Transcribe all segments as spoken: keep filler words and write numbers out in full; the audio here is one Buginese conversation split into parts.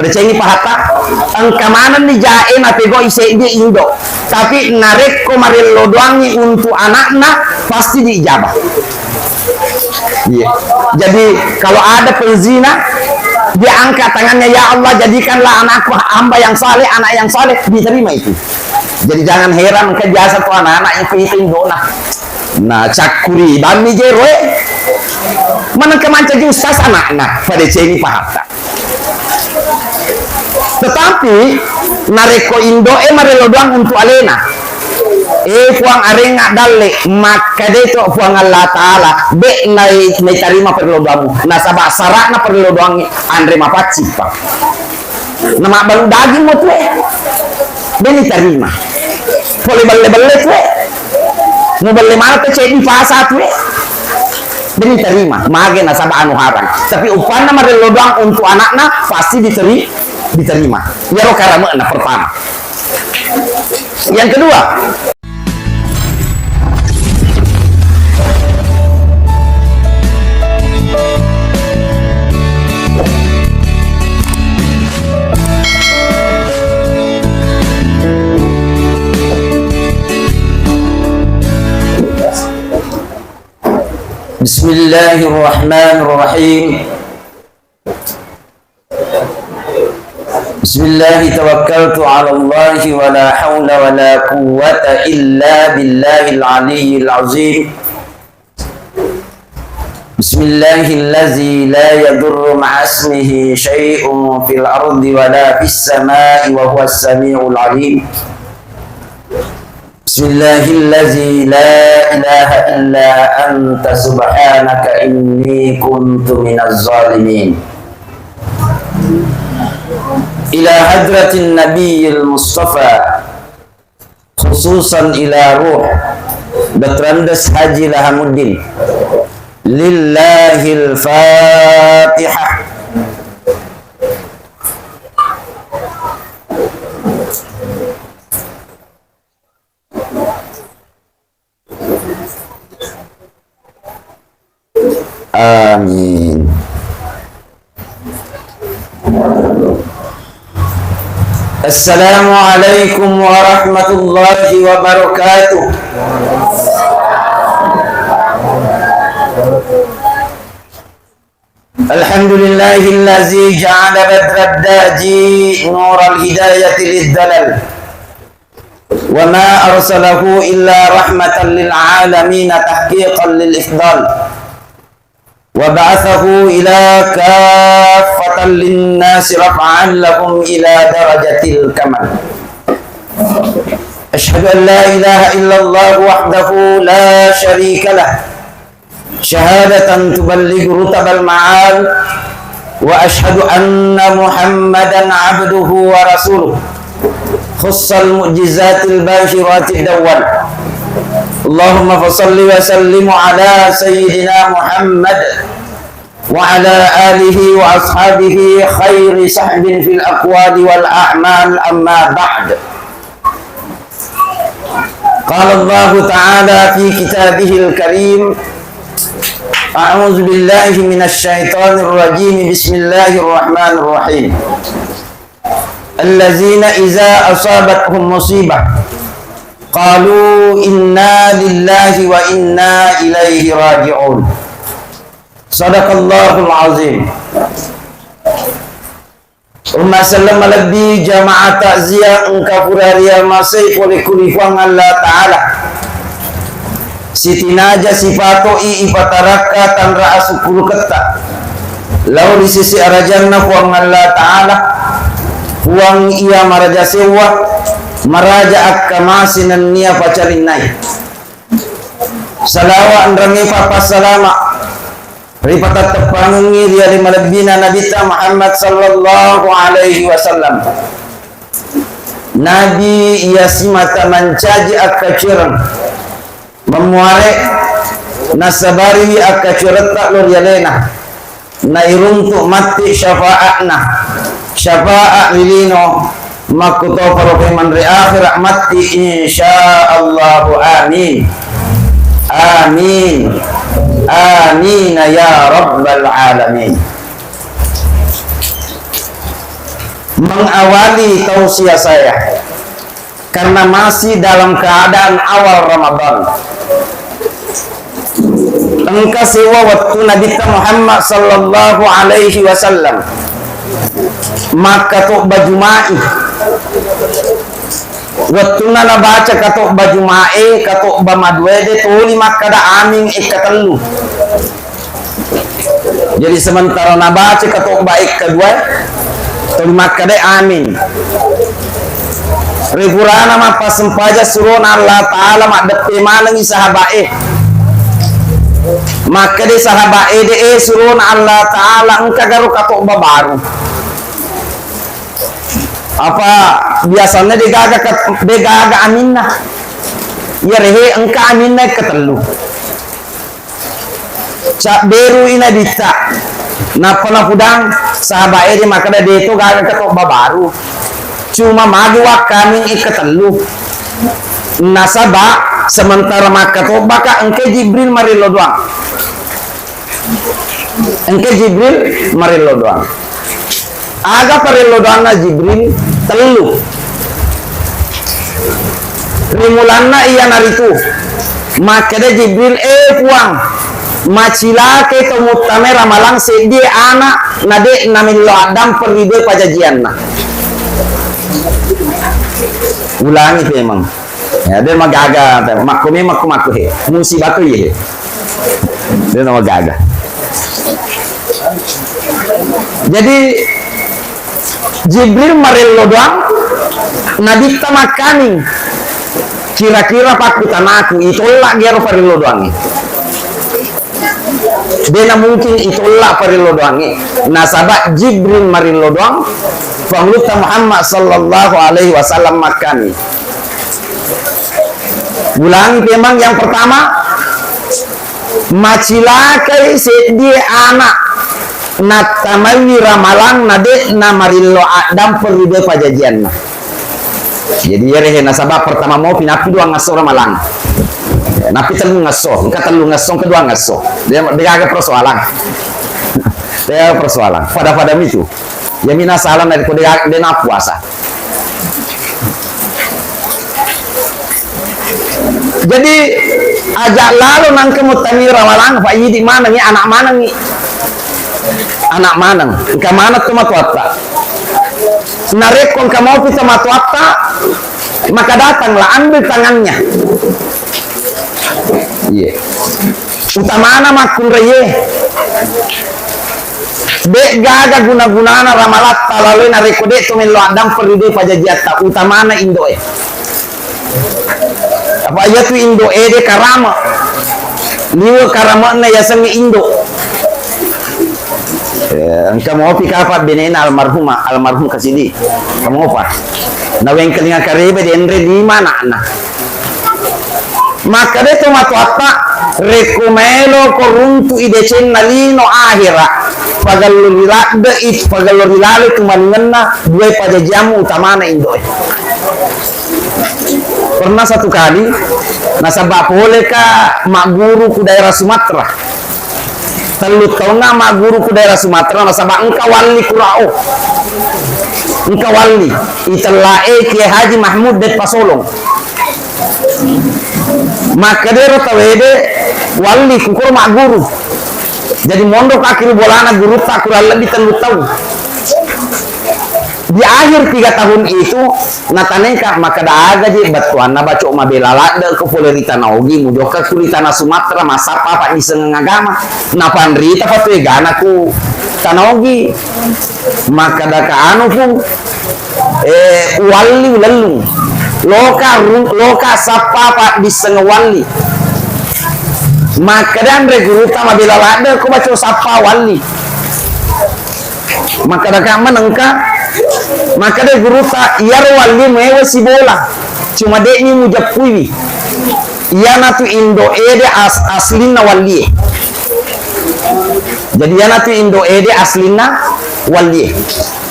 Percayai pahatta, engka manenni jae napegau'i seddi indo, tapi narekko marello doangngi untuk anakna, pasti diijabah. Iya. Jadi, kalau ada penzina, dia angkat tangannya, "Ya Allah, jadikanlah anakku hamba yang saleh, anak yang saleh," diterima itu. Jadi, jangan heran engka biasa tu anak-anak itu, itu indona. Nah, cakkuri bammi jero, eh. Manengka mancaji ustaz anakna, pada ceni pahatta. Tetapi, narekko indo'e marelo doang untuk alena, eh, Puang, arengnga dalle, makkeda to Puang Allah Ta'ala, de' nai-, naitarima perelo doangmu. Nasaba' sara'na perelo doang anre mapaccing, Pak. Namabbalu daging mo tue, de' naitarima. Pole belle-belle tue, mubelle mana te ceddi pasa tue. De' naitarima, mage nasaba' anu haram. Tapi uppanna marello doang untuk anakna, pasti diteri-, diterima. Iyaro karame'na pertama. Yang kedua, بسم الله الرحمن الرحيم. بسم الله توكلت على الله ولا حول ولا قوة إلا بالله العلي العظيم. بسم الله الذي لا يضر مع اسمه شيء في الأرض ولا في السماء وهو السميع العليم. بسم الله الذي لا إله إلا أنت سبحانك إني كنت من الظالمين. إلى حضرة النبي المصطفى، خصوصا إلى روح Doktor Andes Haji Lahamuddin. لله الفاتحة. آمين. السلام عليكم ورحمة الله وبركاته. الحمد لله الذي جعل بدر الداجي نور الهداية للدلل، وما أرسله إلا رحمة للعالمين تحقيقا للإفضال، وبعثه إلى كافة للناس رفعا لهم إلى درجة الكمال. أشهد أن لا إله إلا الله وحده لا شريك له، شهادة تبلغ رتب المعال، وأشهد أن محمدا عبده ورسوله، خص المعجزات الباهرات الدول. اللهم فصل وسلم على سيدنا محمد وعلى آله وأصحابه خير صحب في الأقوال والأعمال، أما بعد. قال الله تعالى في كتابه الكريم، أعوذ بالله من الشيطان الرجيم، بسم الله الرحمن الرحيم. الذين إذا أصابتهم مصيبة قالوا إنا لله وإنا إليه راجعون. صدق الله العظيم. Umma selleng malebbi jamaah takziah engka pura riamasei pole ku ri Puang Allah Ta'ala. Sitinaja sipato'i ipatarakka tanra asukkuruketta lao ri sisi arajanna Puang Allah Ta'ala, Puang iya maraja sewwa, maraja akkamase nennia pacarinnai. Salawa enrengnge pappassalama ripatetteppangengngi ri ale malebbina Nabitta Muhammad sallallahu alaihi wasallam. Nabi iya simata mancaji akkacuereng, memmuare nasabariwi akkacueretta lo ri alena. Nairuntu matti syafaatna, syafaat ri lino, makkutoparo paimeng ri akhira matti, insya Allahu, amin. Amin. Amin ya rabbal alamin. Mengawali tausiah saya, karena masih dalam keadaan awal Ramadan. Engka sewwa wettu Nabitta Muhammad sallallahu alaihi wasallam makkatobba Juma'i. Wettunna nabaca katobba Juma'e, katobba maduede toli makkada amin ekkatellu. Jadi sementara nabaca katobba ekkadua, tuli makkeda amin. Ri purana mappassempaja surona Allah Ta'ala maddeppe manengi sahaba'e. Makkeda sahaba'e, de e surona Allah Ta'ala engka garo katobba baru. Apa biasanna degaga kat-, degaga aminna. Iya rehe engka aminna ekkatellu. Cabberui Nabitta. Nappa napudang sahabat ede makkeda, "De to gaga katobba baru. Cuma magi wakkamin ekkatellu." Nasaba sementara makkatobbaka engka Jibril marello doang. Engka Jibril marello doang. Aga parello doanna Jibril? Tellu. Rimulanna iyanaritu, makkeda Jibril, "Eh Puang, macilakai to muttame ramalang seddie ana na de namello addampeng ri due pajajianna." Ulangi memang. Ya, de magaga, makko memang makko makko he. Musibah tu ye. De magaga. Jadi Jibril marello doang, Nabitta makkani, kira-kira pakkutanaku, itolla gero parello doangnge. De namungkin itolla parello doangnge. Nasaba Jibril marello doang, Pangulutta Muhammad sallallahu alaihi wasallam makkani. Ulangi memang yang pertama, macilakai seddie ana nattamaiwi ramalang na de namarillo addampeng ri due pajajianna. Jadi iyaro he nasaba pertama mopi nappi dua ngesso ramalang. Nappi tellu ngesso, engka tellu ngesso, engka dua ngesso. De, de gaga persoalan. De gaga persoalan. Pada-pada mitu. Yami nasala narekko de, de nappuasa. Jadi aja lalo nangka muttami ramalang, Pak, idi manengi, anak manengi. Anak maneng. Engka maneng tu matuatta. Narekko engka mopi tu matuatta, maka datanglah, ambil tangannya. Iya. Utamana makkunraie. De gaga guna-gunana ramalatta laloi narekko de to mello addampeng ri due pajajiatta, utamana indoe. Apa iyatu indoe de karama. Liwe karame'na yasengnge indo. Eh, engka mopi kapa benena almarhumah, almarhum Kasidi. Kamopa. Nawengkalinga karebe denre lima anakna. Makkeda to matoatta, rekko maeloko runtu'i decenna lino ahera, pagello ri ladde i, pagello ri lale tu manengenna dua pajajiammu utamana indoe. Pernah satu kali, nasaba poleka magguru ku daerah Sumatera. Tellu taunna magguru ku daerah Sumatera, nasaba engka walli kurao. Engka walli. Itellae Kiai Haji Mahmud Deppasolong. Makkedaro tawede, walli kukuro magguru. Jadi monro kaki ri bolana gurutta kurang lebih tellu taung. Di akhir tiga tahun itu, nataneka, makkeda aga je bettuanna baco mabela ladde ko pole ri Tana Ogi, mujokka ku ri Tana Sumatera, massappa paddissengeng agama. Napanrita patu egana ku Tana Ogi. Makkedaka anu pung, eh, uwalli ulellung. Loka ru-, loka sappa paddissengeng walli. Makkeda anre gurutta mabela ladde ko baco sappa walli. Makkedaka manengka, makkeda gurutta, iyaro walli muewe sibola, cuma de'ni mujeppuiwi. Iyanatu indo ede as-, aslinna wallie. Jadi iyanatu indo ede aslinna wallie.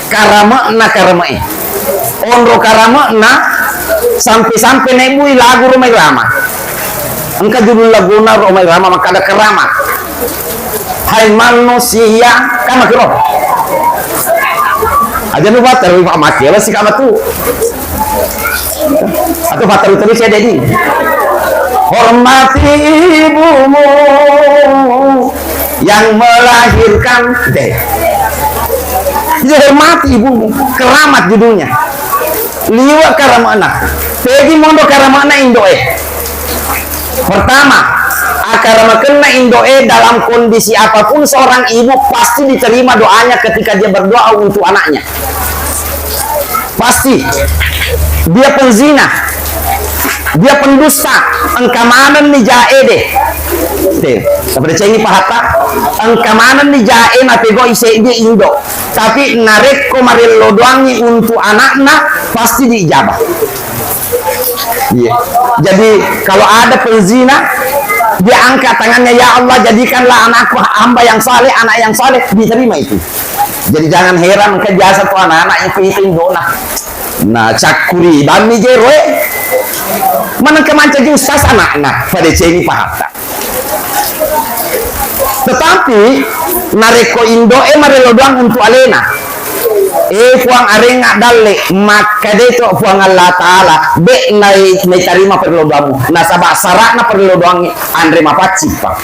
Karame'na karame'e. Onro karame'na sampe-sampe nebbui lagu Rhoma Irama. Engka judul laguna Rhoma Irama makkeda Keramat. Hai manusia, kan makkiro. Aja' lupa terus Pak Mas, ya, masih kamu tuh. Atau Pak terus terus ya, Dedi. Hormati ibumu yang melahirkan. Deh. Jadi hormati ibumu. Keramat judulnya. Liwa' karamana. Pegi mondo karamana indo'e. Pertama, akaramakenna indo'e dalam kondisi apapun seorang ibu pasti diterima doanya ketika dia berdoa untuk anaknya. Pasti. Dia penzina. Dia pendusta. Engka manenni jae de. Te, sapada cengi pahatta. Engka manenni jae napegoi seddi indo. Tapi narekko marello doangi untuk anakna, pasti diijabah. Iya. Jadi kalau ada penzina, dia angkat tangannya, "Ya Allah, jadikanlah anakku hamba yang saleh, anak yang saleh," diterima itu. Jadi jangan heran, engka biasa tu anak-anak yang itu indona. Nah, cakkuri bammi jero, eh. Manengka mancaji ustaz anakna, pada ceni pahatta. Tetapi narekko indo'e marelo doang untuk alena, eh, Puang, arengnga dalle, makkeda to Puang Allah Ta'ala, de' nai-, naitarima perelo doangmu. Nasaba sara'na perelo doang anre mapaccing, Pak.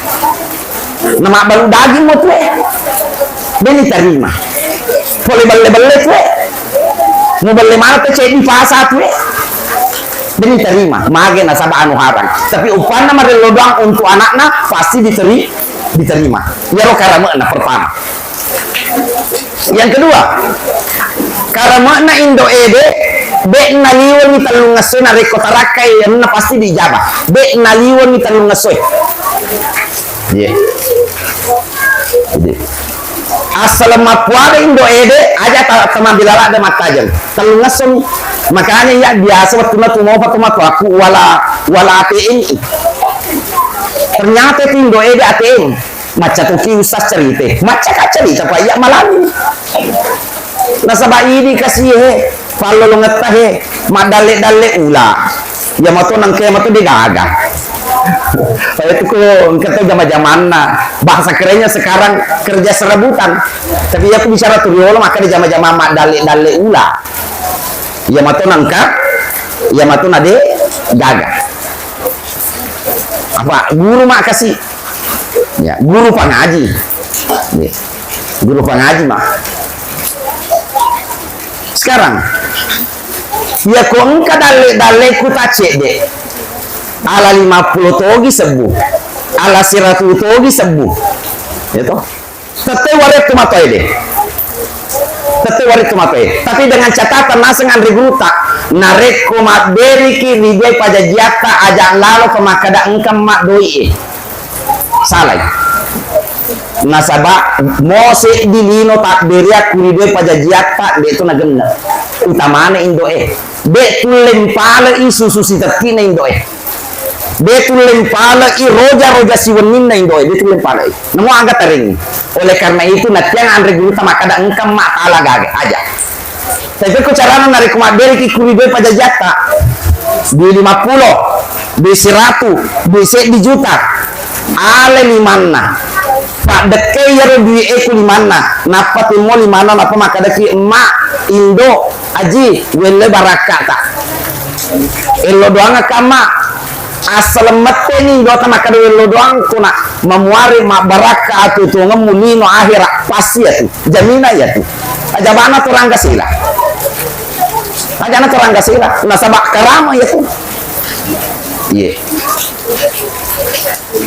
Namabbalu daging mo tue, de' naitarima. Pole belle-belle tue, mubelle mana te ceddi pasa tue, de' naitarima. Mage nasaba anu harang. Tapi uppanna marelo doang untuk anakna, pasti diteri-, diterima. Iyaro karame'na pertama. Yang kedua, karame'na indo'e de', de' naliwengi tellungngesso narekko tarakkai, enna pasti diijabah. De' naliwengi tellungngesso. Iya. Jadi, assaleng mappuada indo'e de', aja' ta-, tamabilala'de mattajeng. Tellungngesso. Makanya iya biasa wettunna tumopa tomatoakku wala, wala A T M. Ternyata itu indo'e de' A T M. Macca toki ustaz cerita. Macca ka cerita, Pak, iya malami. Nasaba idi kasi he, pallolongetta he, maddalle-dalle ula. Iya mato nengka mato de' gaga. Saya tuh ko engka to jama-jamanna. Bahasa kerennya sekarang kerja serabutan. Tapi iya aku bicara tu riolo, maka de' jama-jaman maddalle-dalle ula. Iya mato nengka, iya mato na de' gaga. Apa guru mak kasi Ya, guru pangaji. Ya. Guru pangaji, Mak. Sekarang, iya ko engka dalle-dalleku tacedde. Ala lima puluh togi sebbu. Ala siratu togi sebbu. Ya toh? Tette warettu matoe de. Tette warettu matoe. Tapi dengan catatan naseng anre guruta, narekko mabberiki ri dua pajajiatta aja lalo ke makkada engka mak doi e. Salai. Nasaba mo seddi lino tabberiakku ri dua pajajiatta, de tu nagenne. Utamana indoe. De tulle mpalei susu sitettine indoe. De tulle mpalei roja-roja siwenninna indoe. De tulle mpalei. Namo aga tarengi. Oleh karena itu, natiang anre guruta makkada engka mak tala gaga aja. Tapi ko carana narekko mabberiki ku ri dua pajajiatta, dui lima puluh, dui siratu, dui seddi juta, ale limanna. Paddekke iyaro dui e ku limanna, nappa timmo limanna, nappa makkadaki, "Emma, Indo, Aji, welle barakkata." Ello doangakka, Emma. Assaleng metteni dota makkeda wello doang, kona mamuare mabbarakka atuo-tuongemmu lino ahera, pasti iyatu. Jamina iyatu. Ajabana torangga sila. Ajana torangga sila. Nasaba karama iyatu. Iye.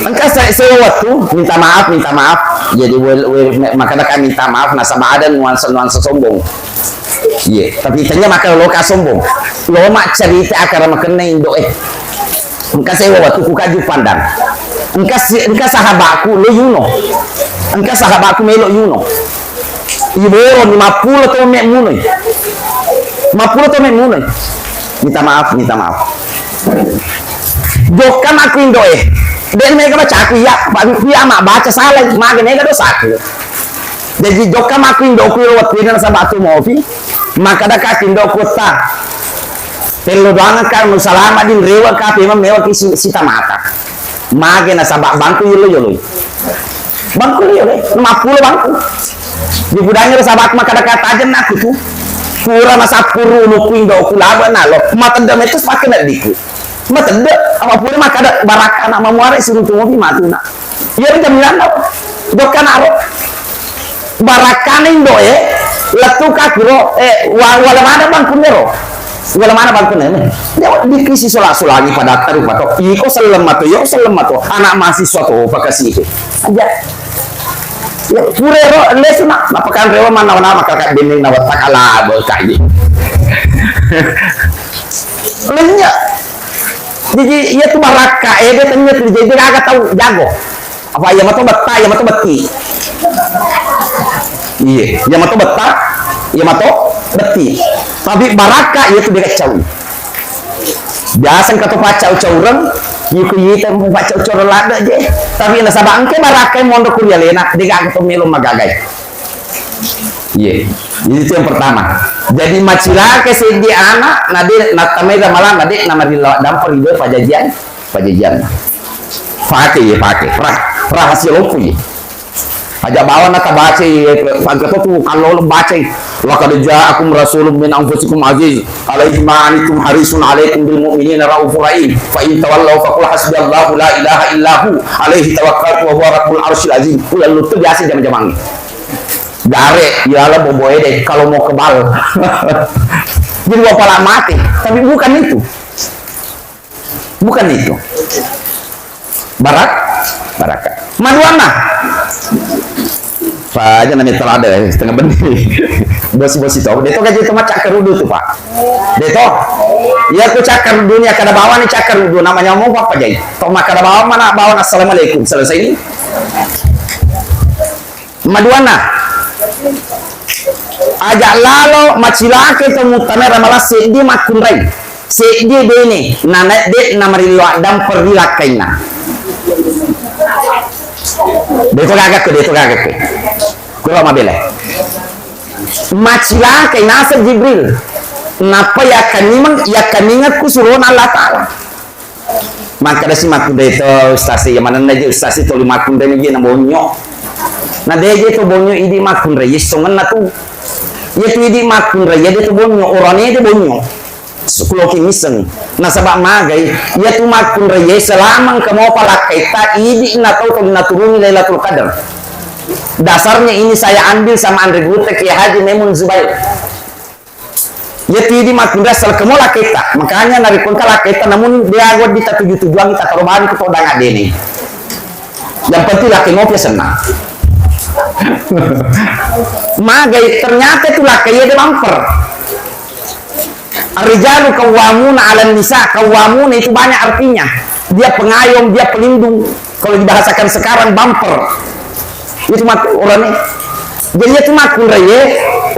Engka se-, sewa wettu, minta maaf, minta maaf. Jadi wel-, wel-, me-, makkeda ka minta maaf, nasaba ada nuansa-nuansa sombong. Iye, tapi tanya maka lo ka sombong. Lo mak cerita akar makenna indo eh. Engka sewa wettu ku kaju pandang. Engka si-, engka sahabatku lo yuno. Engka sahabatku melo yuno. Iboro lima puluh to me munoi. Lima puluh to me munoi. Minta maaf, minta maaf. Jokka makku indo eh. De mega bacaku iya, Pak, iya mak baca salah, mage mega dosaku. Jaji jokka makku indoku iro wettuina nasaba tu mopi, makkadaka indoku ta. Tello doangka musalama din rewa ka pemang mewa ki si-, sita mata. Mage nasaba bangku yolo yolo. Bangku yolo, lima puluh bangku. Dipudangi ro sahabat makkadaka tajen aku tu. Pura masappuru ulukku, indo'ku, laba nalo. Matedde metu pakkeddiku. Matedde, apa pura makkada barakka na mamuare siruntu mopi matuna. Iya, jaminan apa? Jokka naro. Barakkana indo'e, lettu ka kuro, eh, wa-, wala mana bangkunna ro. Wala mana bangkunna, eh. Dia dikisi sola-solani pada taru pato. Iko selleng mato, yo selleng mato. Anak mahasiswa to, pakasi. Aja. Ya, pura ro, lesu na, napakanrewa manna-, na maka ka benneng na wetta kala, bo, kaji. Lenya. Jadi, iya tu barakka, eh, dia tanya tu, jadi dia kagak tahu, jago. Apa iya mato betta, iya mato betti. Iya, iya mato betta, iya mato betti. Tapi barakka, iya tu dia kacau. Biasa engka to paccau-caureng, iko ita paccau-caureng ladde je. Tapi nasaba engka barakkai monro ku ri alena, de gaga to melo magagai. Iya, itu yang pertama. Jadi macilaka seddi anak, na de, na tamai ramalang, na de, na marilla dampeng ri pajajian, pajajian. Pake, iya, pake. Rah-, rahasia lompo, iya. Aja bawang na tabacai, eh, pangkato tu kallolo bacai. Laqad ja'akum rasulun min anfusikum aziz alaihi ma anittum harisun alaikum bil mu'minina raufur rahim. Fa in tawallaw faqul hasbiyallahu la ilaha illa hu alaihi tawakkaltu wa huwa rabbul arsyil azim. Ulallu tu biasa jam-jamang. Gare, ilala boboe deh, kalau mau kebal. Jadi bapak mati, tapi bukan itu. Bukan itu. Barak, barakka. Maduanna. Paja nami talada, eh, setengah benih. Bosi-bosi to. Deto gaji to macakka rudu tu, Pak. Deto. Iya, ku cakka rudu ni, kada bawa ni cakka rudu, namanya mau apa jai? To makkada bawa mana, bawa assalamualaikum. Selesai ni. Maduanna, aja lalo macilaka to muttamai ramalang seddi makkunrai, seddi bene, na de na marillo addampeng ri lakkainna. Deto gagakku, deto gagakku. Kuro mabela. Macilakai naseng Jibril. Nappa yakkanimeng, yakkaningekku surona Allah Ta'ala. Makkadasi makkunrai to ustaz, iya manenna je ustaz toli makkunrai je na bonyo. Na de je to bonyo idi makkunrai, iya songenna tu. Iya tu idi makkunrai, iya de to bonyo, orane de bonyo. Sekuloki misseng. Nasaba magai, iya tu makkunrai, iya selama engka mopa lakkaitta, idi na tau to naturuni Lailatul Qadar. Dasarnya ini saya ambil sama Andre Gute Kiai Haji Maimun Zubair. Iya tu idi makkunrai asal kemo lakkaitta. Makanya narekko engka lakkaitta namun dia gua dita tuju-tujuang kita kalau bani ko todang adene. Yang penting lakkai ngopi senang. Magai ternyata tu lakkai iya de bumper. Ar-rijalu qawwamuna 'alan nisa, qawwamuna itu banyak artinya. Dia pengayom, dia pelindung. Kalau dibahasakan sekarang, bumper. Itu mak-, orane. Jadi itu makkunrai,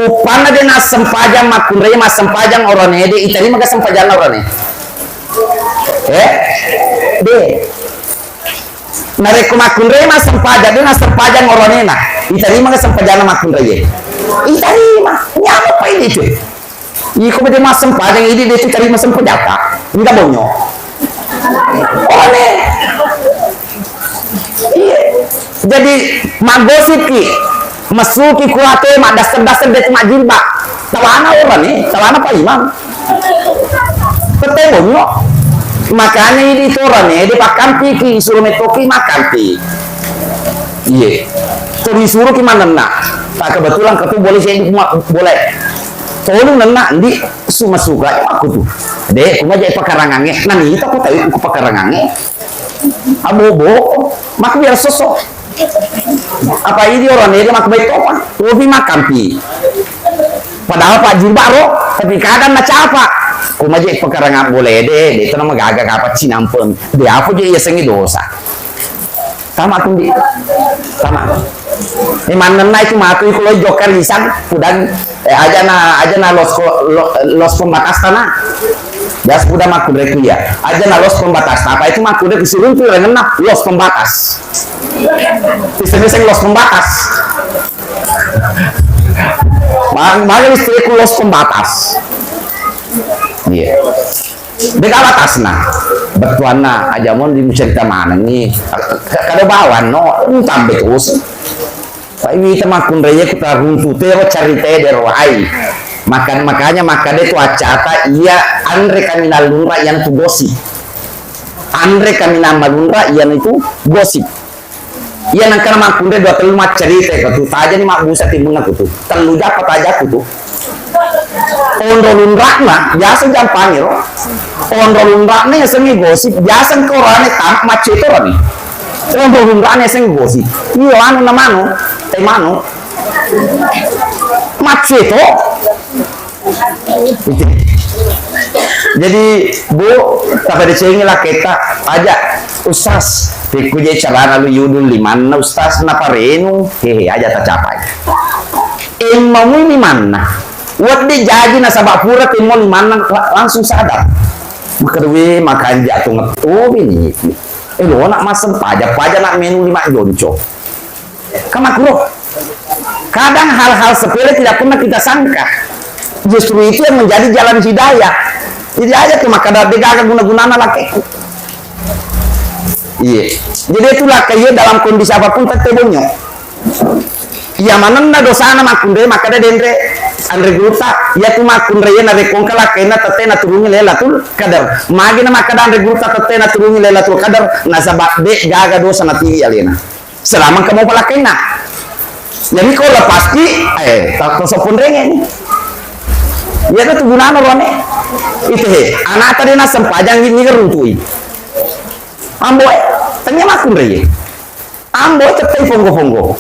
uppanna de nassempajang makkunrai, massempajang orane, de iterima ke sempajanna orane? Eh? De. Narekko makkunrai massempajang, de nassempajang oranena, iterima ke sempajanna makkunrai? Iterima. Nyameng pa ini tu. Iko bede massempajang idi de tu tarima sempajatta. Engka bonyo. One. Iya. Jadi maggosipki, messuki kurate, maddasseng-dasseng de tu majjilbab. Tawana orane, tawana pa imam. Tette bonyo. Makanya idi tu orane de pakkampiki, isuro mettoki makkampi. Iye. Ko disuruki manenna. Tak kebetulan ketu boleh saya di rumah, boleh. Tolong nenna, ndi, su masuka, aku tu. De, kuma je pakarangange. Nani, tak ku tahu ku pakarangange. Abobo, mak biar sosok. Apa ini orang ini mak baik topan. Kopi makan pi. Padahal Pak Jilbab ro, tapi kadang na capa. Kuma je pakarangan boleh de, de itu nama gaga kapa cinampeng. De apa je iya sengi dosa. Tama tu, Ndi. Tama. Eh, manenna itu matu iku lo jokka risang, pudang, eh, aja na, aja na los ko-, lo-, los pembatas tanah. Jas pudang makkunrai kuliah. Aja na los pembatas. Apa itu makkunrai kusurung tu rengenna los pembatas. Iseng-iseng los pembatas. Mang-, mangga istriku los pembatas. Iya. Deka batasna. Bettuanna aja mon di cerita manengi. Ka-, kada bawanno, entambe terus. Tapi wita makkunrai ku taruntu tero carita dero ai. Maka-, makanya makkeda tu accata iya anre kaminang lunra iyanatu gosip. Anre kaminang malunra iyanatu gosip. Iya nangkana makkunrai dua tellu maccarita ko tu, tajani mabbusa timunna ko tu. Tellu jappa tajaku tu. Onro lunra'na, biasa jampangi ro. Onro lunra'na yasengnge gosip, biasa engka orane tama macceto rani. Onro lunra'na yasengnge gosip. Iyo anu na manu, eh manu. Macceto. Jadi, Bu, tapadecengi lakketta, aja, Ustaz, pekku je carana lu yudul limanna, Ustaz, naparenu, hehe, aja tacapai. Emmamui limanna, wedde jaji nasaba pura temmo limanna la-, langsung sadar. Makkeda, "We, makanja tu ngettobi ni." Eh, lo nak masem paja, paja nak menu lima jonco. Kan makkuro. Kadang hal-hal sepele tidak pernah kita sangka. Justru itu yang menjadi jalan hidayah. Jadi aja tu makkeda de gaga guna-gunana lakkekku. Iya. Jadi itulah kayak dalam kondisi apapun tette bonyo. Iya manenna dosana makkunrai makkeda denre anre gurutta, iya tu makkunrai narekko engka lakkainna tette naturungi Lailatul Qadar. Magi na makkeda anre gurutta tette naturungi Lailatul Qadar, nasaba de gaga dosa natiwi alena. Selama engka mopa lakkainna. Jadi ko lepasti, eh, ta-, tasopponrengeng. Iya tu gunana rone. Itu he, anakta de nassempajang ni, ni runtui. Ambo, eh, tanya makkunrai. Ambo, eh, tettai ponggo-ponggo.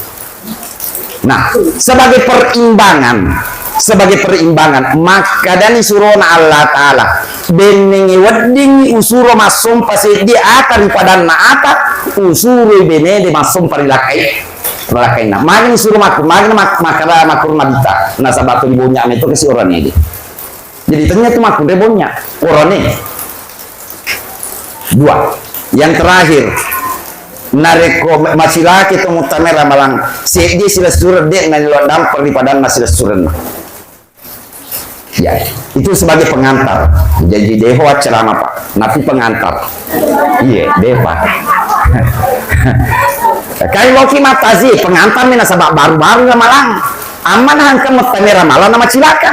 Nah, sebagai perimbangan, sebagai perimbangan, makkadani surona Allah Ta'ala, bennengngi weddingngi usuro massompa seddi ata ri padanna ata, usuroi benede massompa ri lakkai, ri lakkainna. Magi usuro mak-, magi mak-, makkada makkurna bita, nasaba tu ribonya meto kasi oranede. Jadi tanya tu makkunrai bonya, orane. Dua. Yang terakhir, narekko ma-, masilaki to muttama ramalang, seddi silessureng de nallo dampeng ri padanna silessurenna. Ya, itu sebagai pengantar. Jadi deho acara apa? Napi pengantar. Iya, deho. Kai loki matazi pengantar mina sabab baru-baru ramalang. Aman hangka muttama ramalang nama cilaka.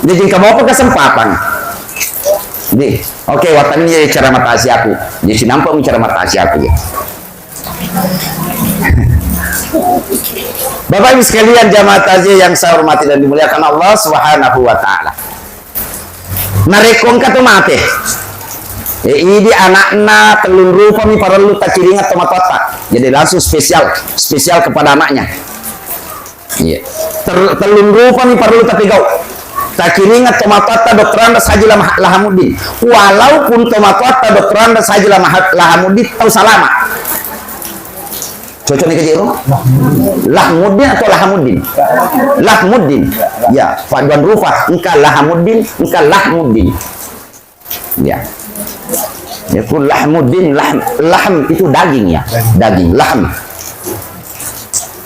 Jadi engka mopa kesempatan. Di, oke, wattanni je cara matasi aku. Jadi sinampa mi cara matasi aku ya. Bapak Ibu sekalian jamaah takziah yang saya hormati dan dimuliakan Allah Subhanahu wa taala. Narekko engka to mate, e, idi anakna tellung rupa mi parellu takiringa to matoatta. Jadi langsung spesial, spesial kepada anaknya. Iya. Ter-, tellung rupa mi parellu tapegau. Takiringa to matoatta Doktor Andes Haji Lama-, Lahamuddin. Walaupun to matoatta Doktor Andes Haji Lama-, Lahamuddin tau salama. Cocok nih kejero? Lahmuddin atau Lahamuddin? Lahmuddin. Ya, paduan rupa. Engka Lahamuddin, engka Lahmuddin. Ya. Ya, ku lahmuddin, lahm, lahm itu daging ya. Daging, lahm.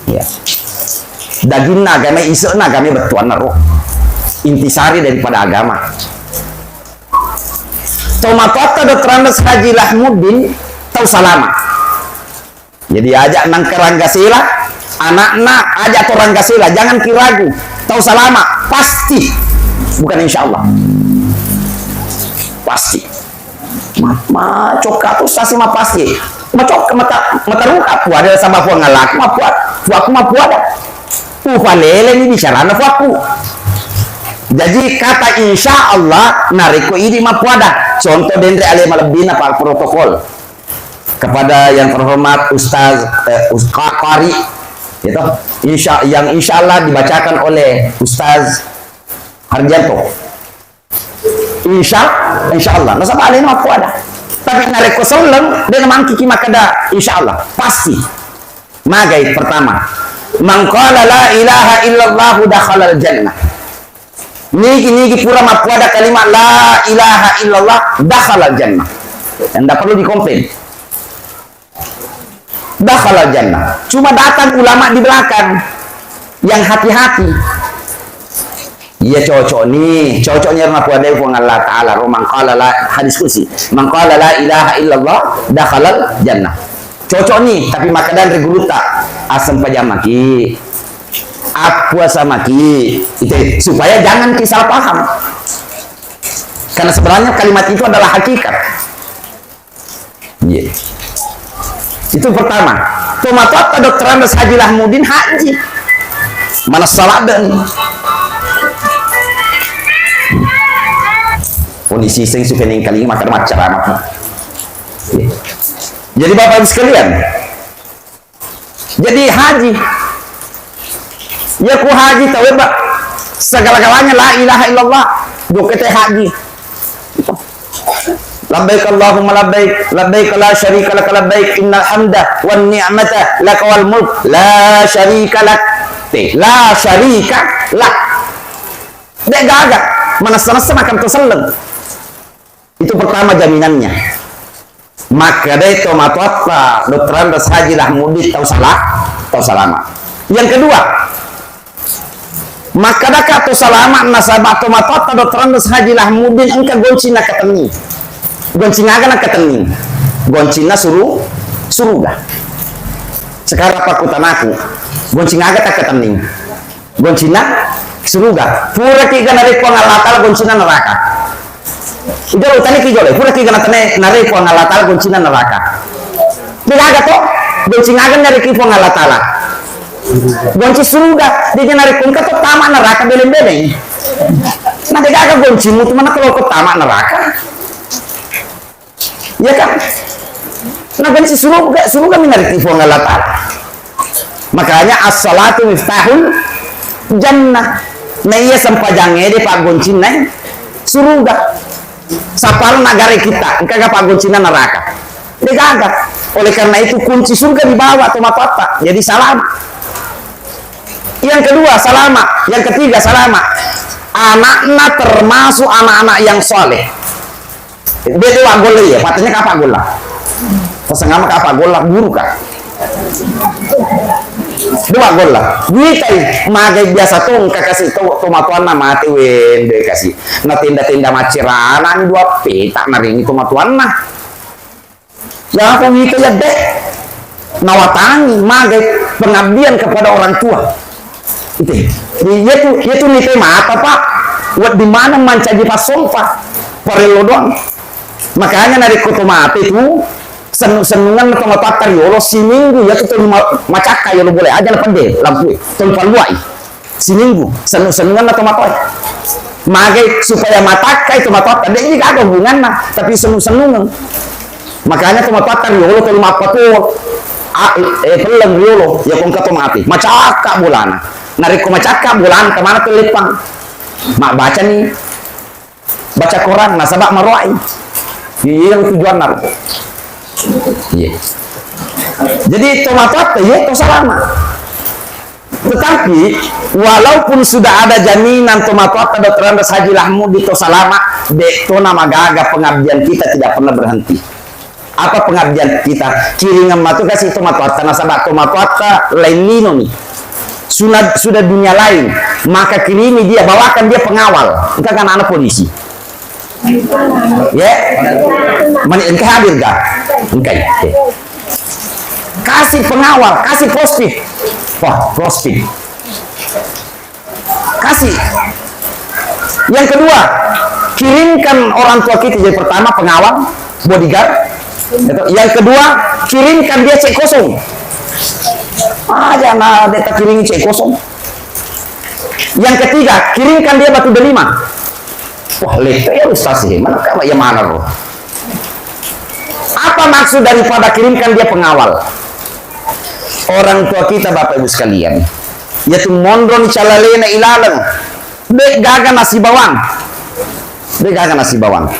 Ya. Dagingna agama, ise'na agama, bettuanna roh. Intisari daripada agama. Tomatoatta Doktor Andes Haji Lahmuddin tau salama. Jadi, aja nangka Ranggasela, anakna aja to Ranggasela, jangan kiragu. Tau salama, pasti. Bukan insya Allah. Pasti. Ma, ma cokka tu sasi ma pasti. Ma cokka mata, mata ruka pu ada sama puang ngalaku ma puat, puaku ma puada. Upalele ni bicarana puaku. Jadi kata insya Allah, narekko idi ma puada. Contoh denre ale malebbina pa protokol. Kepada yang terhormat Ustaz, eh, Us-, Qa-, Qari, gitu. Insya, yang insya Allah dibacakan oleh Ustaz Harjanto. Insya, insya Allah. Nasaba alena makkuada. Tapi narekko selleng, de namangkiki makkeda insya Allah. Pasti. Magai pertama. Man qala la ilaha illallah dakhalal jannah. Nigi-nigi pura mappuada kalimat la ilaha illallah, dakhalal jannah. Tidak perlu dikomplain. Dakhalal jannah. Cuma datang ulama di belakang yang hati-hati. Iya cocok nih, cocok nih mappuada Puang Allah Ta'ala. Ro man qala la, hadis kursi. Man qala la ilaha illallah, dakhalal jannah. Cocok nih, tapi makkedan ri gurutta, aseng pajamaki. Appuasa maki, itu, supaya jangan ki salah paham. Karena sebenarnya kalimat itu adalah hakikat. Iya. Itu pertama. Tomatoatta Doktor Andes Haji Lahmudin haji. Mana salah dan kondisi sing suka nengkaling maka macam apa. Iya. Jadi Bapak Ibu sekalian, jadi haji. Ya ku haji tau, Pak. Segala-galanya la ilaha illallah. Dokete haji. Labbaik Allahumma labbaik, labbaik la syarika laka labbaik, innal hamda wan ni'mata laka wal mulk, la syarika lak. Te, la syarika lak. Dek gaga, manessa-nessa makan to selleng. Itu pertama jaminannya. Makkedai tomatoatta Doktor Andes Haji Lahmudin tau sala-, tau salama. Yang kedua, makkedaka to salama nasaba tomatoatta Doktor Andes Haji Lahmudin engka goncinna katenning. Goncing aga nakatenning? Goncinna suru-, suruga. Sekarang pakkutanaku, goncing aga takatenning? Goncinna suruga. Puraki ga narekko Allah Ta'ala goncinna neraka. Ijolo, utaniki jolo, puraki ga natane narekko Allah Ta'ala goncinna neraka. Degaga to, goncing aga narekko Puang Allah Ta'ala. Goncing suruga, dia narekko engka to tama neraka beleng-beleng. Nah, degaga goncingmu tu mana kalau ko tama neraka. Iya kan? Nah, kan si suruga, suruga minariti Puang Allah Ta'ala. Makanya as-salatu miftahul jannah. Nah, iya sempajang ede paggoncinna suruga. Sapar nagare kita, engka ga paggoncinna neraka. Degaga. Oleh karena itu kunci surga dibawa tomatoatta. Jadi salama. Yang kedua salama, yang ketiga salama. Anakna termasuk anak-anak yang soleh. Dia dua gol iya, patenya kapa gol lah. Pasang ama kapa gol lah, guru kah? Dua gol lah. Witai, magai biasa tong kakasi to, tomatoanna mati wende kasi. Na tenda-tenda macirana dua peta naringi tomatoanna. Yang aku wita ya dek nawatangi magai pengabdian kepada orang tua. Itu. Iya tu, iya tu nite mata, Pak. Wedding maneng mancaji passompa. Parello doang. Makanya narekko to mate tu sennu-sennungan to matatta riolo siminggu ya tu tuli ma-, macakka yolo boleh aja na pedde lampu e. Tuli palluai. Siminggu, sennu-sennunganna tomatoae. Magai supaya matakkai tomatoatta, de'ni gaga hubunganna, tapi sennu-sennungeng. Makanya tomatoatta riolo tuli mappatuo, a, eh, pelleng riolo, ya kongka to mati. Macakka bolana. Narekko macakka bolana, kemana to leppang? Mabbacani baca Quran nasaba maroai. Iya, yang tujuanna. Iya. Jadi tomatoatta iya to salama. Tetapi walaupun sudah ada jaminan tomatoatta Doktor Andes Haji Lahmudi to salama, de to namagaga pengabdian kita tidak pernah berhenti. Apa pengabdian kita? Kiringan matu kasi tomatoatta nasaba tomatoatta lain lino nih. Sudah, sudah dunia lain, maka kirimi dia, bawakan dia pengawal. Engka kan anak polisi. Ya? Mani engka hadir ga? Engka ya. Kasih pengawal, kasih prospek. Wah, prospek. Kasih. Yang kedua, kirimkan orang tua kita. Jadi pertama pengawal, bodyguard. Yang kedua, kirimkan dia cek kosong. Aja na deta kirim cek kosong. Yang ketiga, kirimkan dia batu delima. Wah, lete ya Ustaz sih. Mana kamu yang mana, bro? Apa maksud daripada kirimkan dia pengawal? Orang tua kita, Bapak Ibu sekalian, yaitu monro ni calalena ilaleng, de gaga nasibawang. De gaga nasibawang.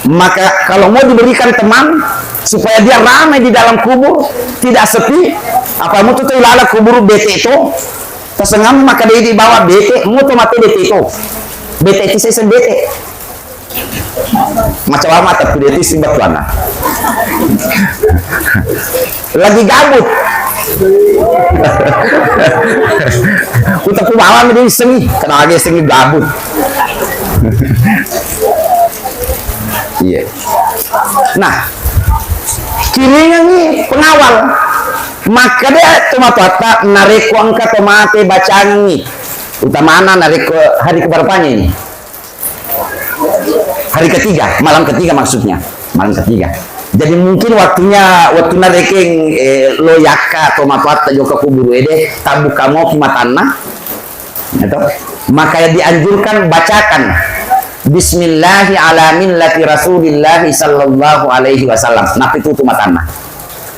Maka kalau mau diberikan teman supaya dia ramai di dalam kubur, tidak sepi, apa mutu tu ilaleng kubur bete to, tasengam maka de dibawa bete, mutu mate bete to. Bete ti sesen bete. Macam apa tapi dia tisi batuanna. Lagi gabut. Kita ku bawa mi di sengi, karena lagi sengi gabut. Iya. Nah, kiringan ni pengawal. Makkeda tomatoatta, narekko engka to mate bacangengngi, utamana narekko hari keberapanya ini? Hari ketiga, malam ketiga maksudnya. Malam ketiga. Jadi mungkin waktunya, waktu narekeng, eh, lo yakka tomatoatta jokka kuburu ede, tabbuka moki matanna. Gitu. Maka dianjurkan bacakan Bismillahi ala millati Rasulillahi sallallahu alaihi wasallam. Napitutu matanna.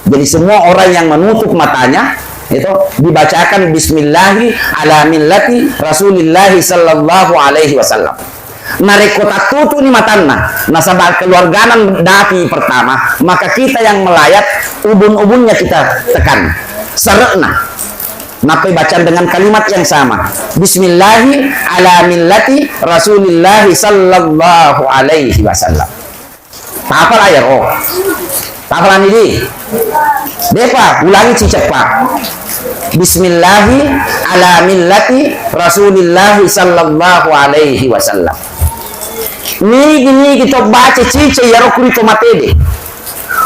Jadi semua orang yang menutup matanya itu dibacakan Bismillahi ala millati Rasulillahi sallallahu alaihi wasallam. Narekko tattutuni matanna, nasaba keluargana dapi pertama, maka kita yang melayat, ubun-ubunnya kita tekan, serekna. Nappai bacaan dengan kalimat yang sama. Bismillahi ala millati Rasulillahi sallallahu alaihi wasallam. Tapala iyaro. Tapalani di. Depa, ulangi ciceppa. Bismillahi ala millati Rasulillahi sallallahu alaihi wasallam. Nigi-nigi to baca cice iyaro kuri to matede.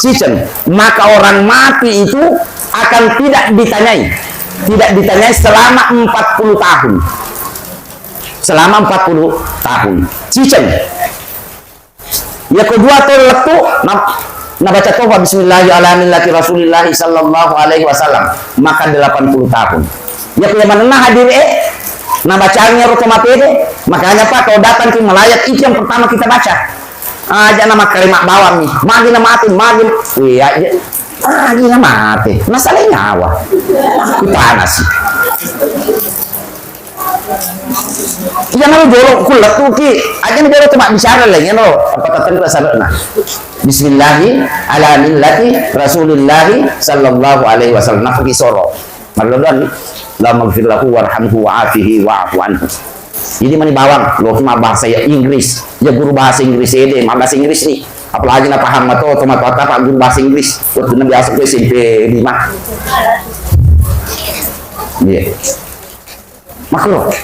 Ciceng. Maka orang mati itu akan tidak ditanyai. Tidak ditanyai selama empat puluh tahun. Selama empat puluh tahun. Ciceng. Iya kedua to lettu, na-, nabaca topa Bismillahi ala millati Rasulillahi sallallahu alaihi wasallam, maka delapan puluh tahun. Iya ko manenna hadir e, nabacangi ro to matede, makanya Pak, kalau datang ke melayat itu yang pertama kita baca. Aja nama kalimat bawang nih, magi na mati, magi, iya, iya. Magi na mati, masalah nyawa. Kita nasi. Iya, nalo jolo ku lettuki. Aja ni jolo cuma bicara lagi, no. Apa tateng rasa na. Bismillahi ala millati Rasulillahi sallallahu alaihi wasallam. Nafuki soro. Mallodon. Allahumma gfir lahu warhamhu wa'afihi wa'fu anhu. Jadi mani bawang, lo cuma bahasa ya Inggris. Ya guru bahasa Inggris ede, ma bahasa Inggris nih. Apalagi na paham atau teman apa guru bahasa Inggris. Waktu na biasa ke S M P lima. Iya. Makro.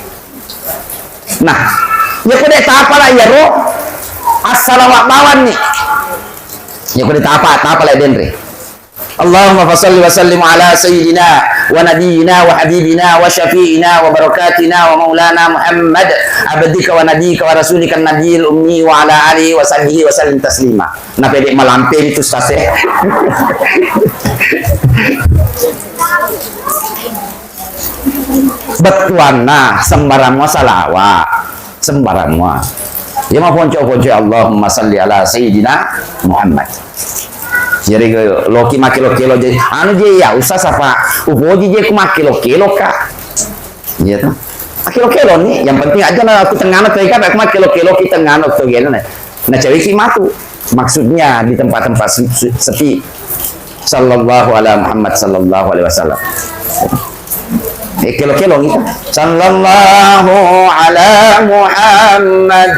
Nah, ya ko de' tapala iyaro, assalawa bawang ni. Ya ko de' tapa, tapala denre. Allahumma fasalli wa sallim ala sayyidina wa nabiyyina wa habibina wa syafi'ina wa barakatina wa maulana Muhammad abdika wa nabiyyika wa rasulika nabiyil ummi wa ala alihi wa sahbihi wa sallim taslima. Napede malampe itu sase. Bettuanna sembarang mua salawa, sembarang mua. Ya maponco-ponco Allahumma salli ala sayyidina Muhammad. Jadi loki makkelo-kelo je, anu je ya usah sapa upoji je ku makkelo-kelo ka. Iya to. Makkelo-kelo ni, yang penting aja na aku tengano to ika aku makkelo-kelo ki tengano to gena. Na ceweki matu. Maksudnya di tempat-tempat se-, se-, sepi. Sallallahu ala Muhammad sallallahu alaihi wasallam. Eh, kelo-kelo gitu. Sallallahu ala Muhammad.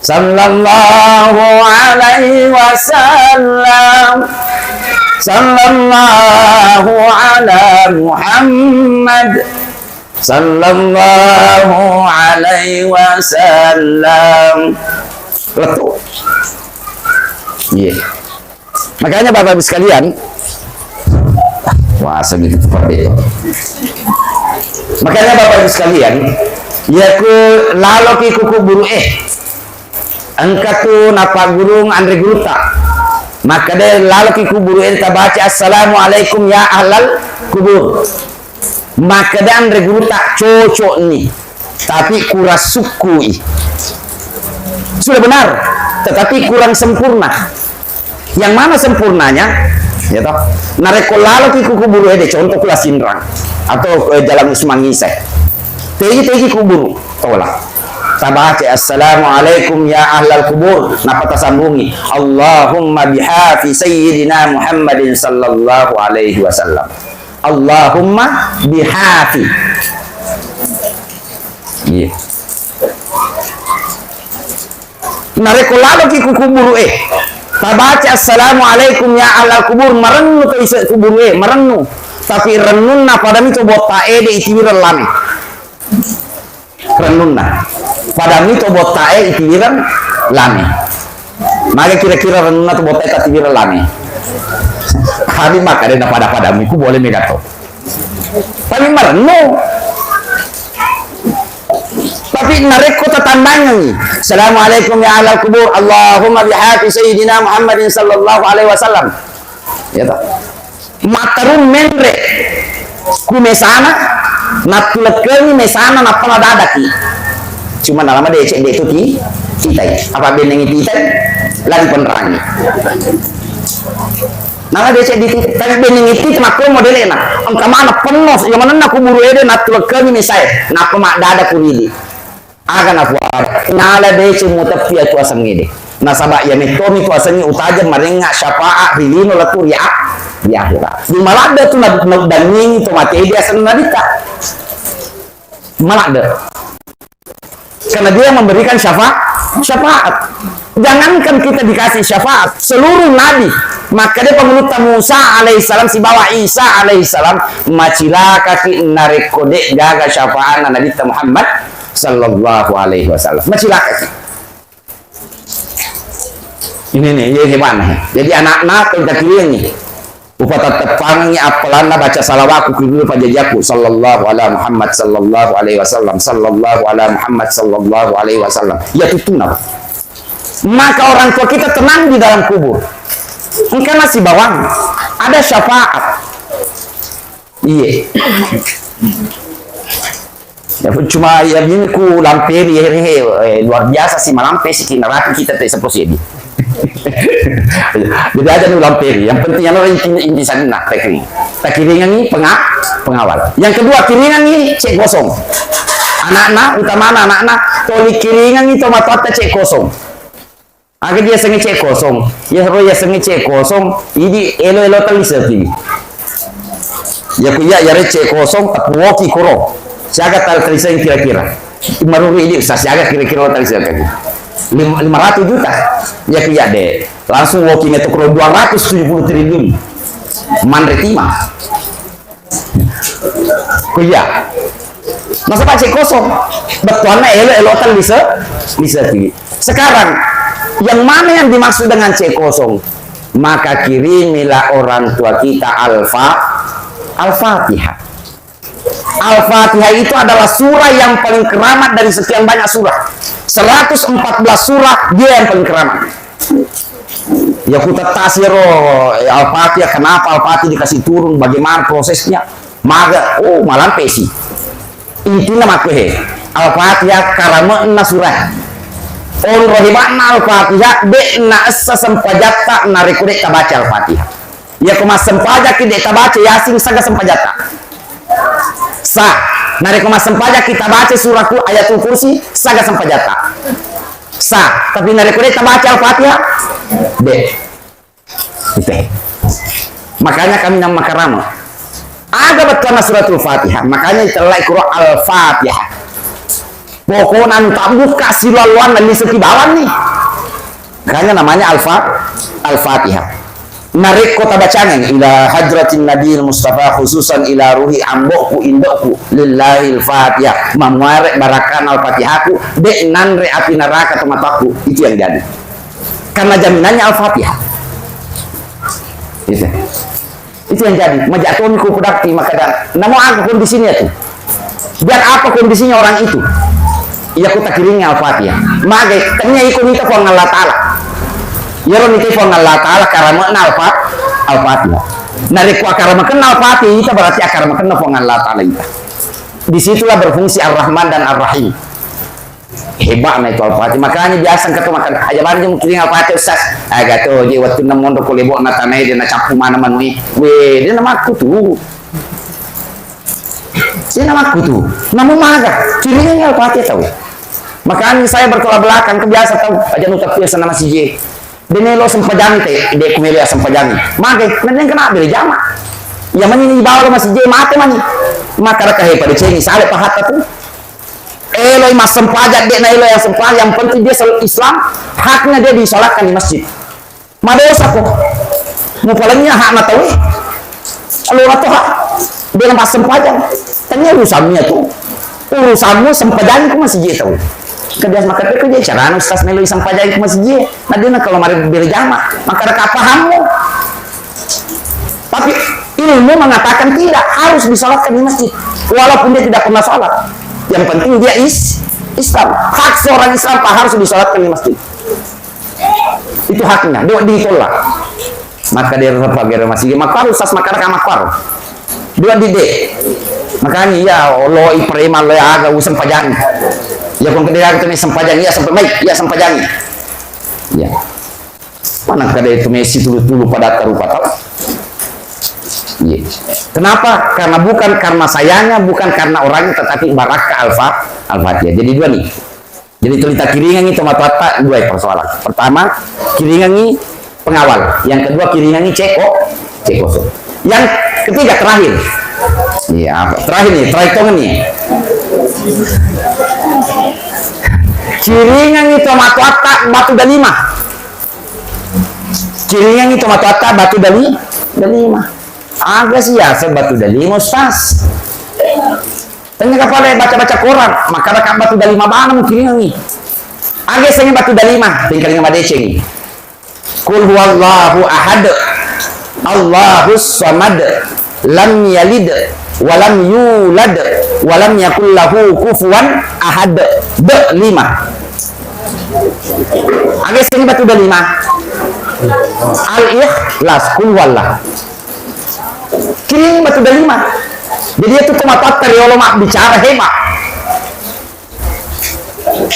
Sallallahu alaihi wasallam. Sallallahu ala Muhammad. Sallallahu alaihi wasallam. Letu. Iya. Makanya Bapak Ibu sekalian, wah, segitu cepat deh. Makanya Bapak Ibu sekalian, ya ku lalo ki ku kuburu eh. Engka tu napaggurung anre gurutta. Makkeda lalo ki kuburu eh tabaca, "Assalamualaikum ya ahlal kubur." Makkeda anre gurutta, "Cocok ni, tapi kurang sukkui." Sudah benar, tetapi kurang sempurna. Yang mana sempurnanya? Ya toh. Narekko lalo ki ku kuburu ede, contoh ku La Sinrang atau, eh, Jalan Usman Ise. Tegi-tegi kuburu, tolak. Tabaca, "Assalamualaikum ya ahlal kubur." Napa tasambungi, "Allahumma bihafi sayyidina Muhammadin sallallahu alaihi wasallam." Allahumma bihafi. Iya. Narekko lalo ki ku kuburu e, tabaca, "Assalamualaikum ya ahlal kubur," marennu to ise kuburu e, marennu. Tapi rennunna pada mi to botta e de itiwireng lame. Rennunna. Pada mi to botta e itiwireng lame. Mage kira-kira rennunna to botta e tatiwireng lame. Habis makkeda na pada-pada miku boleh mega to. Tapi merenung. Tapi narekko tatandangi, "Assalamualaikum ya ahlal kubur, Allahumma bihaqi Sayyidina Muhammadin sallallahu alaihi wasallam." Ya ta? Matterung menre ku mesana, nattulekkengi mesana, nappa nadadaki. Cuma nalama decek de tu ti, titai. Apa benengi titai? Lagi penerangi. Nala decek di titai, tapi benengi titai makko modelena. Engka mana penno, yang manenna kuburu ede nattulekkengi mesae. Nappa maddada kuridi. Aga napuada, nala deceng muteppi atu asengngede. Nasaba iya mettomi tu asengnge utajeng marengnga syafaat ri lino lettu ri a-, ri akhirat. Di maladde tu na-, na-, danningi to mate di asenna nabitta. Maladde. Karena dia memberikan syafa-, syafaat. Jangankan kita dikasih syafaat, seluruh nabi. Maka dia pengulutta Musa alaihissalam sibawa Isa alaihissalam macilakaki narekko de gaga syafaatna Nabitta Muhammad sallallahu alaihi wasallam. Macilakaki. Ini nih, ini hebatnya. Jadi anakna ko dikiriangi. Upatatteppangengi appalanna baca salawakku ki guru pajajiakku, sallallahu ala Muhammad, sallallahu alaihi wasallam, sallallahu ala Muhammad, sallallahu alaihi wasallam. Ya tutuna. Maka orang tua kita tenang di dalam kubur. Engka nasibawang. Ada syafaat. Iya. Ya, cuma ya ini ku lamperi ya, eh, luar biasa sih, malampe sih, narapi kita te sepo sedi. Jadi aja nu lamperi, yang penting anu inti, inti sanna, tekni. Takiringangi penga-, pengawal. Yang kedua, kiringangi cek kosong. Anakna, utamana anakna, toli kiringangi to matoatta cek kosong. Aga dia sengi cek kosong. Ya ro ya sengi cek kosong. Idi elo-elo tali sepi. Ya ku iya, ya re cek kosong, tapi woki koro. Siaga tal tali sen kira-kira. Maruru idi sa siaga kira-kira tali sen kaki. Lima, lima ratus juta. Ya ku iya de. Langsung woki meto koro dua ratus tujuh puluh triliun. Manre tima. Ku iya. Nasaba cek kosong. Bettuanna elo-elo tali se-, lisepi. Sekarang, yang mana yang dimaksud dengan cek kosong? Maka kirimilah orang tua kita Al-Fa-, Al-Fatihah. Al-Fatihah itu adalah surah yang paling keramat dari sekian banyak surah. Seratus empat belas surah, dia yang paling keramat. Ya, ku tettasi ro, eh, Al-Fatihah, kenapa Al-Fatihah dikasih turun, bagaimana prosesnya? Maga, oh, malampe si. Intina makkuhe, Al-Fatihah karame'na surah. Onro hebatna Al-Fatihah, de' naessa sempajatta narekko de' tabaca Al-Fatihah. Yako massempajakki de' tabaca Yasin, saga sempajatta? Sa. Narekko massempajakki tabaca surah Ku-, Ayatul Kursi, saga sempajatta? Sa. Tapi narekko de' tabaca Al-Fatihah, de'. Ite. Makanya kami nang makarama. Aga bettuanna suratul Fatihah, makanya itellai kuro Al-Fatihah. Pokokna anu tabbukka siloalloanna lisu ki bawang ni. Makanya namanya Al-Fa-, Al-Fatihah. Narekko tabacangengngi ila hadratin Nabiil Mustafa khususan ila ruhi ambo'ku indo'ku lillahil Fatihah. Mamuare barakana Al-Fatihahku, de' nanre api naraka tomatoakku. Itu yang jadi. Karena jaminannya Al-Fatihah. Itu. Itu yang jadi. Majak toni ku pedakti makada. Namo aga kondisinya tu. Biar apa kondisinya orang itu. Iya ku takiringi Al-Fatihah. Magai, tanya iko nita Puang Allah Ta'ala. Iyaro nita Puang Allah Ta'ala, karame'na Al-Fa-, Al-Fatihah. Narekko akaramekenna Al-Fatihah, ita berarti akaramekenna Puang Allah Ta'ala ita. Disitulah berfungsi Ar-Rahman dan Ar-Rahim. Hebatna itu Al-Fatihah. Makanya biasa engka to makan, "Aja bani jeng kiring Al-Fatihah, Ustaz." Aga to je wettunna monro ko lebo'na tanae de' nacappu mana manu'e. We, de' namakku tu. De' namakku tu. Namu maga, kiringi Al-Fatihah tau. Makanya saya bertolak belakang, kebiasa tau. Aja nu tapi sana masih je. De' melo sempajangi te, de' ku melo sempajangi. Magai, nenneng kena bere jama. Ya mani ni bawa masih je mate mani. Maka raka he pada ceni, sale pahatta tu. Eloi massempajang, de' naeloi assempajang, yang penting dia sel-, Islam, haknya dia disolatkan di masjid. Madosa ko. Mupalennya hakna tauwe. Alona to hak. De' na massempajang. Tanya urusanmu tu. Urusanmu sempajang ko masjid tau. Kebiasa maka ko je carana ustaz melo sempajang ko masjid. Nah, de' na kalau mari berjamaah, maka raka pahammu. Tapi ilmu mengatakan tidak, harus disolatkan di masjid. Walaupun dia tidak pernah sholat. Yang penting dia is Islam. Hak seorang Islam, Pak, harus disolatkan di masjid. Itu haknya, dua ditolak. Maka dia tetap gere masigi. Makar usas makar kamakar. Dua dide. Makanya iya, Allah ipreman lo ya aga useng pajangi. Ya kong kede aga tu sempajang, iya sampai mai, iya sempajang. Ya. Mana kada itu Messi tulu-tulu pada tarupa tau. Iya. Kenapa? Karena bukan karena sayanya, bukan karena orangnya, tetapi barakah Al-Fa-, Al-Fatihah. Jadi dua nih. Jadi tuli takkiringengngi tomatoatta dua persoalan. Pertama, kiringengngi pengawal. Yang kedua, kiringengngi ceko, ceko. Yang ketiga, terakhir. Iya, apa? Terakhir nih, terakhir tongen nih. Kiringengngi tomatoatta batu dalima. Kiringengngi tomatoatta batu dali-, dalima. Aga sih ya, batu dalima, Ustaz. Tanya kapale baca-baca Quran, maka raka batu dalima bana mukiringengngi. Aga sengi batu dalima, tingkalinga madecengi. Qul huwallahu ahad, Allahus samad, lam yalid, walam yulad, walam yakul lahu kufuwan ahad. De lima. Aga sengi batu dalima. Al-Ikhlas, qul huwallah. Kiring batu dalima. Jadi itu tomatoatta riolo mabbicara hebat.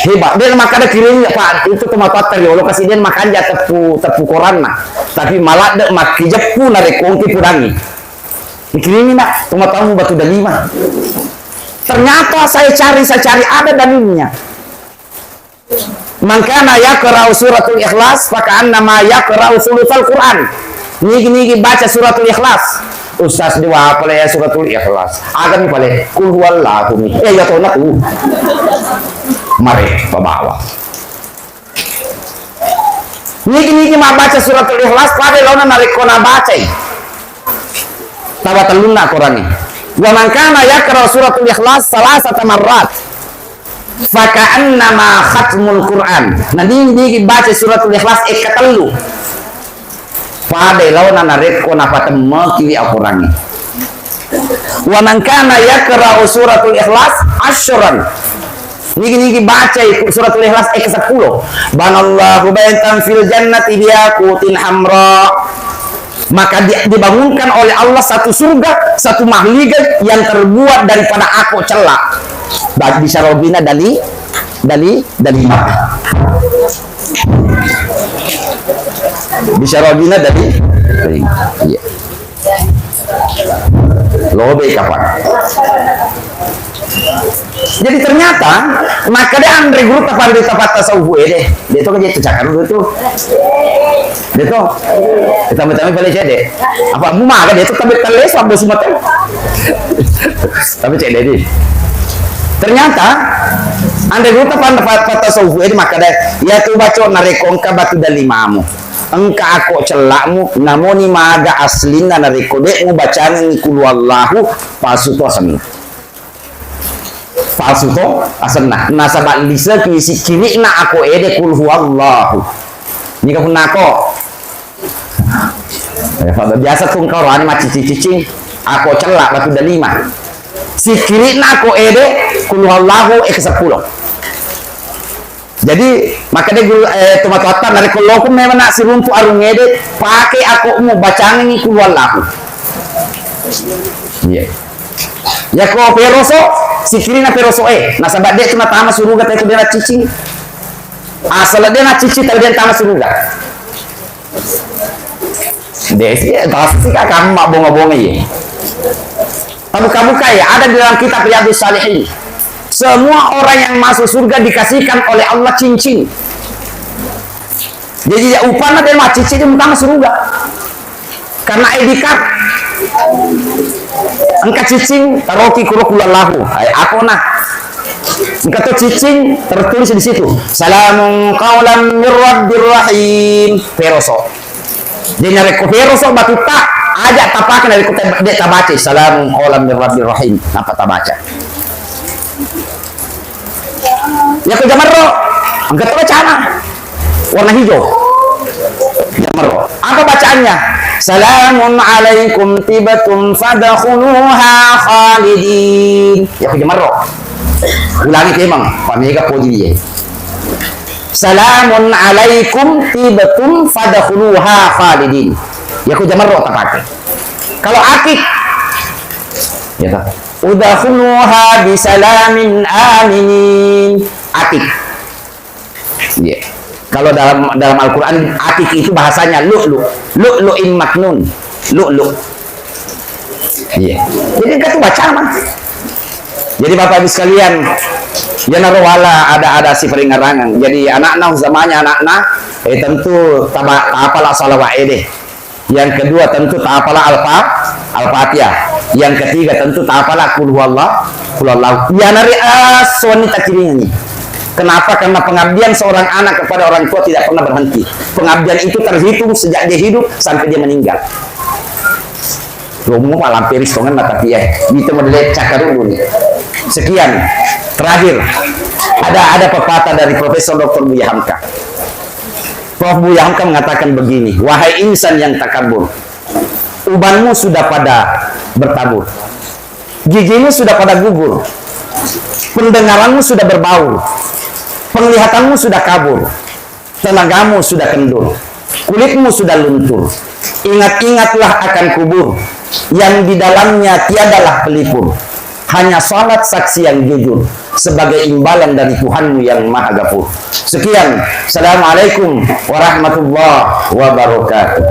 Hebat. Dia makkada kiring, Pak, itu tomatoatta riolo kasi dia makanja teppu, teppu koranna. Tapi maladde makkijeppu narekko engki pudangi. Dikiringi nak tomatoamu batu dalima. Ternyata saya cari, saya cari ada dalilnya. Man kana yaqra'u suratul Ikhlas, faka'annama yaqra'u sulutsal Qur'an. Nigi-nigi baca suratul Ikhlas. Ustaz, dua pale ya suratul Ikhlas. Agami pale, qul huwallahu mi. Eh, ya tona tu. Mare, pabawa. Nigi-nigi mabbaca suratul Ikhlas, pada laona narekko nabacai. Tawa tellunna Qur'ani. Wa man kana yaqra'u suratul Ikhlas salasata marrat. Faka'annama khatmul Qur'an. Nah, nigi-nigi baca suratul Ikhlas ekka tellu. Pada laona narekko napatemmeki wi akorangnge. Wa man kana yaqra'u suratul Ikhlas asyran. Nigi-nigi bacai suratul Ikhlas ekka seppulo. Banallahu baitan fil jannati biyaqutin hamra. Maka di-, dibangunkan oleh Allah satu surga, satu mahligai yang terbuat daripada ako cella. Ba-, bisa robina dali, dali, dali ma. Bisa robina dali, dali ma. Iya. Lobe kapang. Jadi ternyata, makkeda anre guru tapanrita tasawuf ede. De to kaje tu cakar tu. De to. Kita minta balik cede. Apa mu maga de to tabe tale sabbo sumatera. Tapi cede di. Ternyata, anre guru tapanrita tasawuf ede makkeda, ya tu baco narekko engka batu dalimamu. Engka ako cella'mu, namoni maga aslinna narekko de mubacangengngi qul huwallahu, palsu to asenna. Palsu to asenna. Nasaba liseki sikkiri'na ako ede qul huwallahu. Niga punnako? Eh, biasa tu engka orani maccicing-cicing ako cella batu dalima. Sikkiri'na ako ede qul huwallahu ekka seppulo. Jadi, makkeda guru, eh, tomatoatta, narekko lokong memang nak siruntu arung ede, pake ako'mu bacangengngi qul huwallahu. Iya. Yako peroso, sikkiri'na peroso e. Nasaba de tu natama suruga tadi de naccicing. Asal de naccicing tapi de natama suruga. Desi, pasti kakak mabonga-bonga ye. Tabuka-buka ya, ada di dalam kitab Riyadhus Shalihin. Semua orang yang masuk surga dikasihkan oleh Allah cincin. Jadi ya upana de maccicing de mutama surga. Karena I D card. Engka cicing taroki kuro qul huwallahu. Hai, ako na. Engka to cicing tertulis di situ. Salamun qaulan mir rabbir rahim. Peroso. Jadi narekko peroso batutta, aja tapake narekko te-, de tabaca salamun qaulan mir rabbir rahim. Napa tabaca? Yako jamarro, engka to bacana. Warna hijau. Jamarro. Apa bacaannya? Salamun alaikum tibtum fadkhuluha khalidin. Iya ko jamarro. Ulangi temang, pamega poji dia. Salamun alaikum tibtum fadkhuluha khalidin. Iya ko jamarro tapake. Kalau akik, ya ta. Udkhuluha bisalamin aminin. Akik. Iya. Kalau dalam, dalam Al-Quran, atik itu bahasanya lu'lu, lu'lu'in maknun, lu'lu. Iya. Jadi engka tu baca mah. Jadi Bapak Ibu sekalian, ya naro wala ada, ada si peringarangan. Jadi anakna, usamanya anakna, eh, tentu taba, tapala salawat ede. Yang kedua tentu tapala Al-Fa-, Al-Fatihah. Yang ketiga tentu tapala Qul Huwallah, Qul Huwallah. Iyanari aswani takiringi. Kenapa? Karena pengabdian seorang anak kepada orang tua tidak pernah berhenti. Pengabdian itu terhitung sejak dia hidup sampai dia meninggal. Romo malam peris tongan mata piye. Itu model cakar dulu nih. Sekian. Terakhir, ada, ada pepatah dari Profesor Doktor Buya Hamka. Prof Buya Hamka mengatakan begini, "Wahai insan yang takabur, ubanmu sudah pada bertabur, gigimu sudah pada gugur, pendengaranmu sudah berbaur, penglihatanmu sudah kabur, tenagamu sudah kendur, kulitmu sudah luntur. Ingat-ingatlah akan kubur yang di dalamnya tiadalah pelipur. Hanya salat saksi yang jujur sebagai imbalan dari Tuhanmu yang Maha Gafur." Sekian. Assalamualaikum warahmatullahi wabarakatuh.